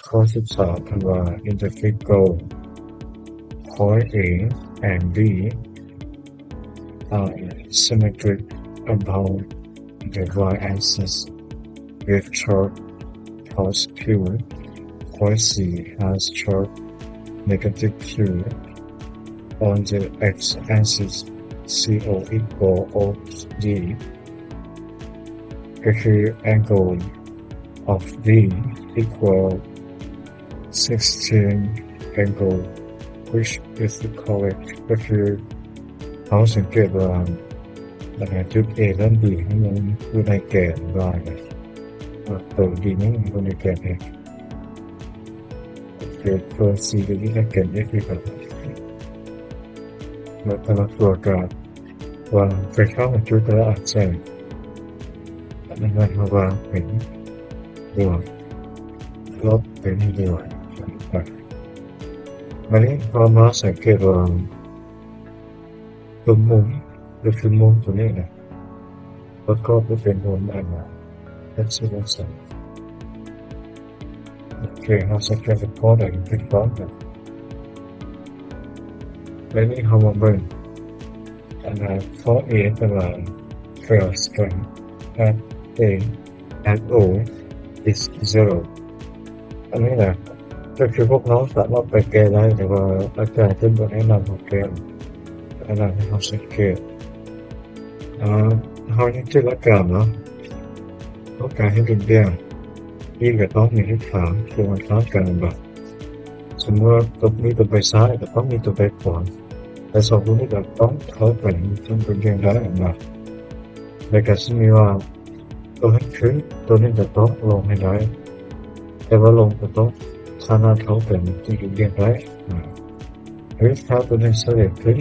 ຂໍ້ສິບສາມ ເພິ່ນວ່າ integral point A and B are symmetric about the y-axis with chord plus Q. Point C has chord negative Q on the x-axis. CO equal O D. ກໍຄື angle of D equal sixteen angle, which is correct. ກໍຄືເຮົາສັງເກດວ່າ ຈຸດ A ແລະ B ມັນຢູ່ໃນແກນ y ນະ, ໂຕ D ມັນຢູ່ໃນແກນ x. ໂອເຄ ໂຕ C ກໍຢູ່ໃນແກນ x ຄືກັນ. ແລ້ວແຕ່ລະຕົວກໍ ວ່າໄຟຟ້າມັນຈຸດແລ້ວອັດໃສ່ ອັນນັ້ນເຮົາວ່າເປັນບວກ ລົບເປັນບວກ. ບາດນີ້ເຮົາມາສັງເກດວ່າຕົວມຸມ ກໍຄືມຸມຕົວນີ້ນະ ປະກອບໄປເປັນມຸມອັນ x ເປັນສອງ. ໂອເຄ ເຮົາສະແກນສະເພາະໃດເປັນກ້ອນນະ. ແລ້ວນີ້ເຮົາມາເບິ່ງ ອັນນະ ຂໍ້ A ເປັນວ່າ fails strength at A at O is zero. ອັນນີ້ນະ ກໍຄືພວກເຮົາສາມາດໄປແກ້ໄດ້ ແຕ່ວ່າອາຈານເພິ່ນບໍ່ແນະນຳໃຫ້ແກ້. ອັນນັ້ນໃຫ້ເຮົາສັງເກດ ເຮົາຍັງຈິນຕະນາການເນາະ ຕ້ອງການໃຫ້ດຸ່ນດ່ຽງ ອີກກໍຕ້ອງມີທິດທາງທີ່ມັນຄ້າຍກັນແມ່ນບໍ່? ສົມມຸດວ່າຕົວນີ້ຕົວໄປຊ້າຍ ກໍຕ້ອງມີຕົວໄປຂວາ ແລະ ສອງຕົວນີ້ກໍຕ້ອງເທົ່າກັນ ຈຶ່ງດຸ່ນດ່ຽງໄດ້ແມ່ນບໍ່? ແລະ ກໍຊິມີວ່າ ຕົວໃຫ້ຂຶ້ນ ຕົວນີ້ກໍຕ້ອງລົງໃຫ້ໄດ້ ແຕ່ວ່າລົງກໍຕ້ອງຖານະເທົ່າກັນ ຈຶ່ງດຸ່ນດ່ຽງໄດ້. ຫຼືຖ້າຕົວນີ້ສະເຫຼຍຂຶ້ນ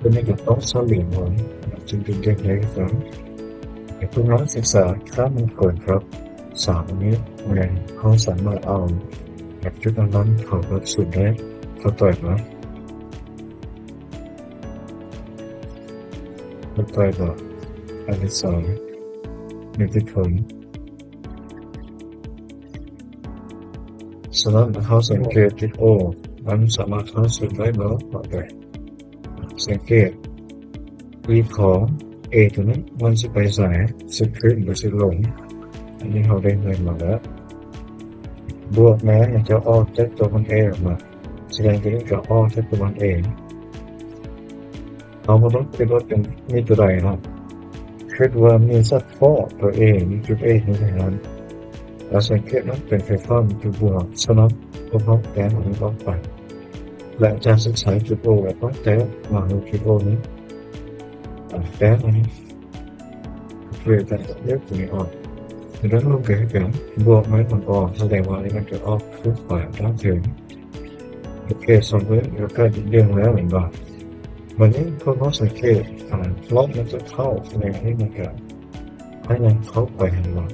ຕົວນີ້ກໍຕ້ອງສະເຫຼຍລົງ ຈຶ່ງດຸ່ນດ່ຽງໄດ້ຄືກັນ. ໃຫ້ພວກເຮົາສຶກສາຂ້າມມັນກ່ອນຄັບ ສາມອັນນີ້ ແມ່ນເຮົາສາມາດເອົາແບບຈຸດອັນນັ້ນເຂົ້າກັບສູນໄດ້. ເຂົ້າໃຈບໍ່? ເຂົ້າໃຈບໍ່? ອັນທີສອງ ນິຕິພົນ. ສະນັ້ນ ເຮົາສັງເກດຈຸດ O ມັນສາມາດຫາສູນໄດ້ບໍ່? ເຂົ້າໃຈ. ສັງເກດ E ຂອງ A ຕົວນີ້ ມັນຊິໄປໃສ? ຊິຂຶ້ນ ຫຼື ຊິລົງ? ອັນນີ້ເຮົາໄດ້ເງິນມາແລ້ວ. ບວກ ແມ່ນມັນຈະອອກຈາກຕົວມັນເອງອອກມາ ສະແດງຕົວນີ້ກໍອອກຈາກຕົວມັນເອງ. ເຮົາບໍ່ຕ້ອງຄິດວ່າເປັນ ມີຕົວໃດເນາະ ຄິດວ່າມີສະເພາະຕົວ A ມີຈຸດ A ຢູ່ໃນນັ້ນ. ແລ້ວສັງເກດເນາະ ເປັນໄຟຟ້າມີຈຸດບວກ. ສະນັ້ນ ພວກເຮົາແຕ້ມອັນນີ້ອອກໄປ ແລະ ຈາກສຶກສາຈຸດ O ກໍຕ້ອງແຕ້ມມາໃຫ້ຈຸດ O ນີ້ ແຕ້ມອັນນີ້ ເພື່ອຈະເລືອກຕົວນີ້ອອກ. ໃນດ້ານລຸ່ມກໍຄືກັນ ບວກມັນອອກ ສະແດງວ່ານີ້ມັນຈະອອກຂຶ້ນໄປດ້ານເທິງ. ໂອເຄ ສອງຕົວນີ້ກໍໃກ້ຈະເລື່ອງແລ້ວແມ່ນບໍ່? ບາດນີ້ພວກເຮົາສັງເກດ ອາ ລອບມັນຈະເຂົ້າ ສະແດງວ່ານີ້ມັນກໍພະຍາຍາມເຂົ້າໄປຫັ້ນບໍ່?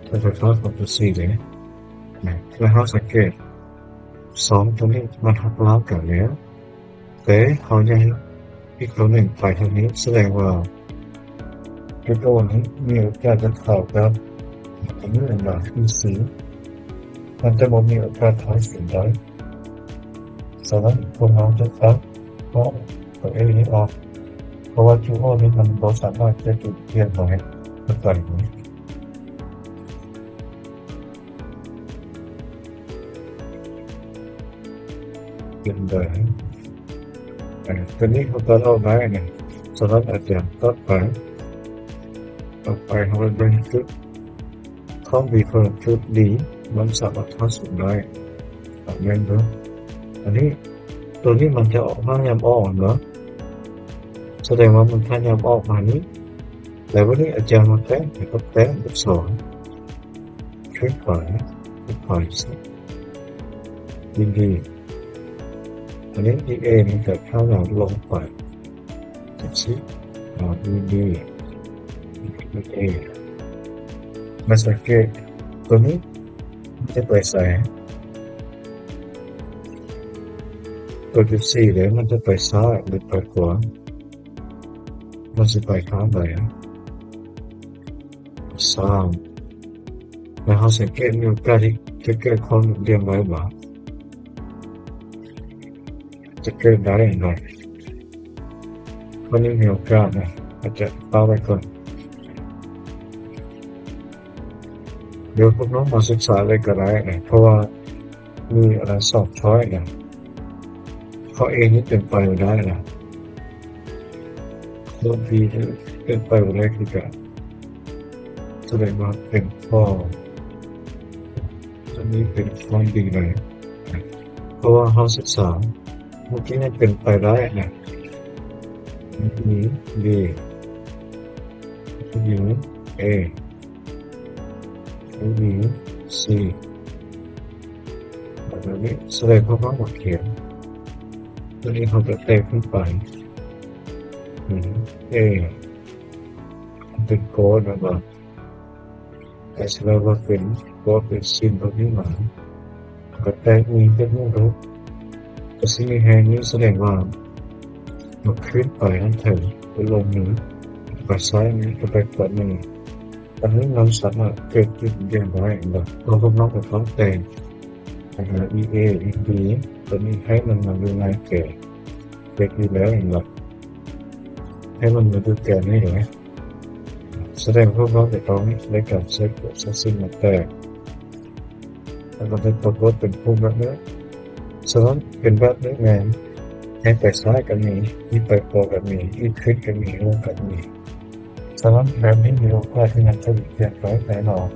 ແຕ່ໄຟຟ້າຂອງຕົວ C ເດ້ ແລ້ວເຮົາສັງເກດ ສອງຕົວນີ້ມັນຫັກລ້າງກັນແລ້ວ ແຕ່ເຮົາຍັງອີກຕົວໜຶ່ງໄປທາງນີ້ ສະແດງວ່າຈຸດ O ນີ້ມີໂອກາດຈະເຂົ້າກັບອັນນີ້ແມ່ນບໍ່? ອີ C ມັນຈະບໍ່ມີໂອກາດເທົ່າສູນໄດ້. ສະນັ້ນ ພວກເຮົາຈະຕັດເພາະຕົວ A ນີ້ອອກ ເພາະວ່າຈຸດ O ນີ້ມັນບໍ່ສາມາດຈະຈຸດປ່ຽນໄດ້. ເຂົ້າໃຈບໍ່? ເປັນໄດ? ເອີ ຕົວນີ້ເຮົາຕັດອອກໄດ້ນະ. ສະນັ້ນອາຈານຕັດໄປ. ຕໍ່ໄປເຮົາໄປເບິ່ງຈຸດຂອງ B ເພິ່ນ ຈຸດ D ມັນສາມາດຫາສູນໄດ້ ແມ່ນບໍ່? ອັນນີ້ ຕົວນີ້ມັນຈະອອກມາຍາມອອກແມ່ນບໍ່? ສະແດງວ່າມັນພະຍາຍາມອອກມານີ້. ແລ້ວບັດນີ້ອາຈານມາແຕ້ມໃຫ້ກັບແຕ້ມເລກສອງ ຄລິກຂວາ ຄລິກຂວາ D ດີ. ອັນນີ້ A ມັນຈະພາຍາມລົງໄປ ຈັ່ງຊີ້ ອາ D ດີ A ມາສັງເກດຕົວນີ້ ມັນຈະໄປໃສ? ຕົວຈຸດ C ເດ້ ມັນຈະໄປຊ້າຍ ຫຼື ໄປຂວາ? ມັນຊິໄປທາງໃດ? ຊ້າຍ. ແລ້ວເຮົາສັງເກດມີໂອກາດທີ່ຈະເກີດຄວາມຫຼິ່ງຫຼຽມໄດ້ບໍ່? ຈະເກີດໄດ້ເນາະ. ຂໍ້ນີ້ມີໂອກາດນະ, ອາດຈະເປົ່າໄວ້ກ່ອນ. ດຽວພວກນ້ອງມາສຶກສາເລີຍກໍໄດ້ນະ, ເພາະວ່າມີອັນສອງຊ້ອຍນະ. ຂໍ້ A ນີ້ເປັນໄປບໍ່ໄດ້ນະ. ຂໍ້ B ເປັນໄປບໍ່ໄດ້ຄືກັນ. ສະແດງວ່າເປັນຂໍ້ ອັນນີ້ເປັນຂໍ້ B ເລີຍ, ເພາະວ່າເຮົາສຶກສາເມື່ອກີ້ນີ້ເປັນໄປໄດ້ນະ. ມີ B ມີ A ມີ C ແບບນີ້. ສະແດງຄວາມວ່າຂຽນຕົວນີ້ ເຮົາຈະແຕກຂຶ້ນໄປ A ເປັນໂກດ ແມ່ນບໍ່? ແຕ່ສະແດງວ່າເປັນ ບໍ່ເປັນຊິນຕົວນີ້ມາ ກໍແຕກມີເປັນຮູບ ກໍຊິມີແຮງນີ້ ສະແດງວ່າມັນຂຶ້ນໄປທາງເທິງ ໄປລົງນີ້ ໄປຊ້າຍນີ້ ກໍໄປຂວາມື. ອັນນີ້ມັນສາມາດເກີດຈຸດຫຼິ່ງໄດ້ເນາະ. ເຮົາພວກນ້ອງກໍຕ້ອງແຕ່ງ EA EB ຕົວນີ້ໃຫ້ມັນມາຢູ່ໃນແກນ ເຮັດຢູ່ແລ້ວເນາະ ໃຫ້ມັນມາຢູ່ແກນນີ້ເນາະ. ສະແດງພວກເຮົາຈະຕ້ອງໃນການໃຊ້ໂປຣເຊັສຊິງມາແຕກ ແລ້ວກໍໄດ້ປາກົດເປັນຮູບແບບນີ້. ສະນັ້ນເປັນແບບນີ້ແມ່ນ ໃຫ້ໄປຊ້າຍກໍມີ, ໃຫ້ໄປຂວາກໍມີ, ໃຫ້ຂຶ້ນກໍມີ, ລົງກໍມີ. ສະນັ້ນແບບນີ້ມີໂອກາດທີ່ມັນຈະຫຼິ່ງພຽງໄປແນ່ນອນ.